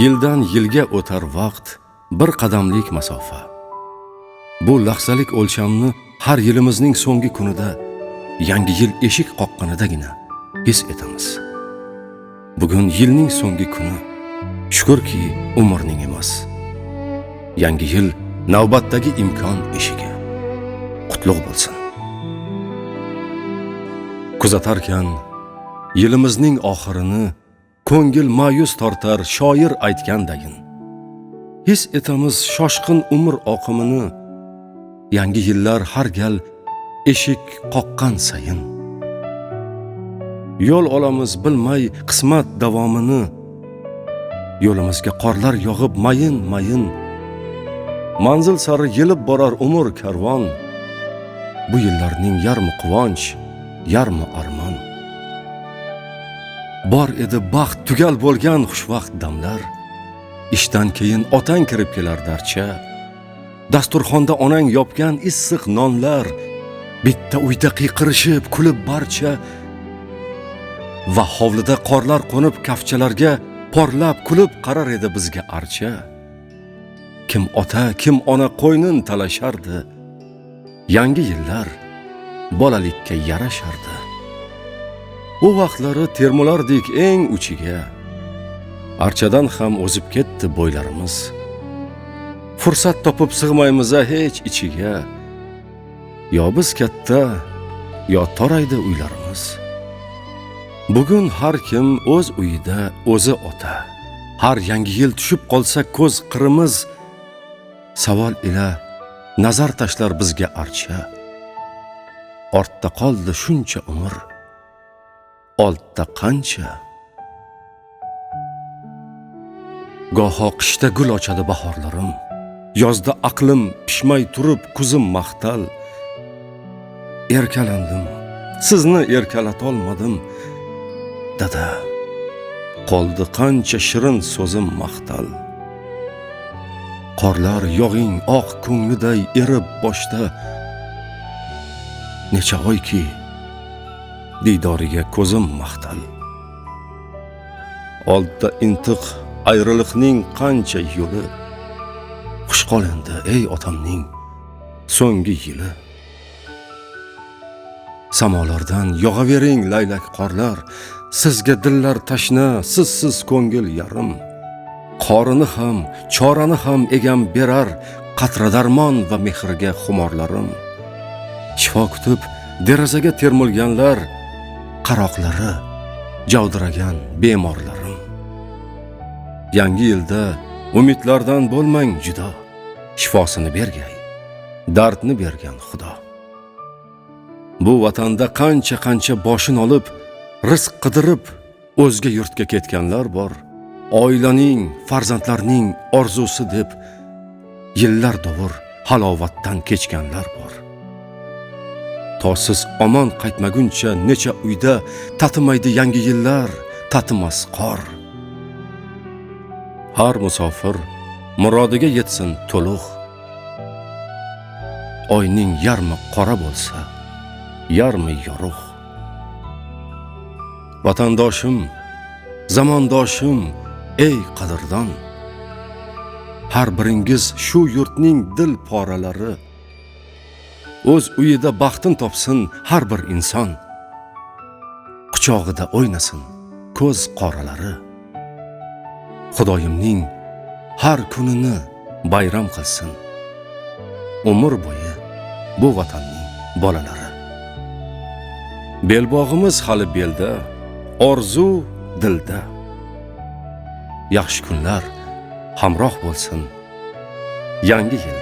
Yildan yilga o'tar vaqt bir qadamlik masofa. Bu lahzalik o'lchamni har yilimizning so'nggi kunida, yangi yil eshik qoqqanidagina his etamiz. Bugun yilning so'nggi kuni, shukurki umrning emas. Yangi yil navbatdagi imkon eshigi. Qutlug' bo'lsin. Kuzatarkan yilimizning oxirini ko'ngil ma'yus tortar shoir aytgandayin. His etamiz shoshqin umr oqimini, yangi yillar har gal eshik qoqqan sayin. Yo'l olamiz bilmay qismat davomini, yo'limizga qorlar yog'ib mayin-mayin. Manzil sari yelib borar umr karvon. Bu yillarning yarmi quvonch, yarmi armon. Bor edi baxt tugal bo'lgan xushvaqt damlar. Ishdan keyin otang kirib kelar darcha. Dasturxonda onang yopgan issiq nonlar, bitta uyda qiyqirishib kulib barcha. Va hovlida qorlar qo'nib kafchalarga porlab kulib qarar edi bizga archa. Kim ota, kim ona qo'ynin talashardi. Yangi yillar bolalikka yarashardi. U vaqtlari termulardik eng uchiga. Archadan ham o'zib ketdi bo'ylarimiz. Fursat topib sig'maymiz hech ichiga. Yo biz katta, yo toraydi uylarimiz. Bugun har kim o'z uyida o'zi ota. Har yangi yil tushib qolsa ko'z qirimiz, savol ila nazar tashlar bizga archa. Ortda qoldi shuncha umr, oldda qancha. Goho qishda gul ochadi bahorlarim, yozda aqlim pishmay turib kuzim maqtal. Erkalandim, sizni erkalatolmadim, dada. Qoldi qancha shirin so'zim maqtal. Qorlar yog'ing oq ko'ngliday erib boshda. Necha oyki diydoriga ko'zim maqtal. Oldda intiq ayriliqning qancha yo'li. Xush qol endi ey otamning so'nggi yili. Samolardan yog'avering laylak qorlar, sizga dillar tashna, sizsiz ko'ngil yarim. Qorini ham, chorani ham egam berar, qatra darmon va mehrga xumorlarim. Shifo kutib derazaga termulganlar, qaroqlari javdiragan bemorlarim. Yangi yilda umidlardan bo'lmang judo, shifosini bergay, dardni bergan Xudo. Bu vatanda qancha-qancha boshin olib, rizq qidirib o'zga yurtga ketganlar bor. Oilaning, farzandlarning orzusi deb yillar dovur halovatdan kechganlar bor. To siz omon qaytmaguncha necha uyda tatimaydi yangi yillar, tatimas qor. Har musofir murodiga yetsin to'liq. Oyning yarmi qora bo'lsa, yarmi yorug'. Vatandoshim, zamondoshim, ey qadrdon, har biringiz shu yurtning dil poralari. O'z uyida baxtin topsin har bir inson. Quchog'ida o'ynasin ko'z qoralari. Xudoyimning har kunini bayram qilsin umr bo'yi bu vatanning bolalari. Belbog'imiz hali belda, orzu dilda. Yaxshi kunlar hamroh bo'lsin yangi yilda.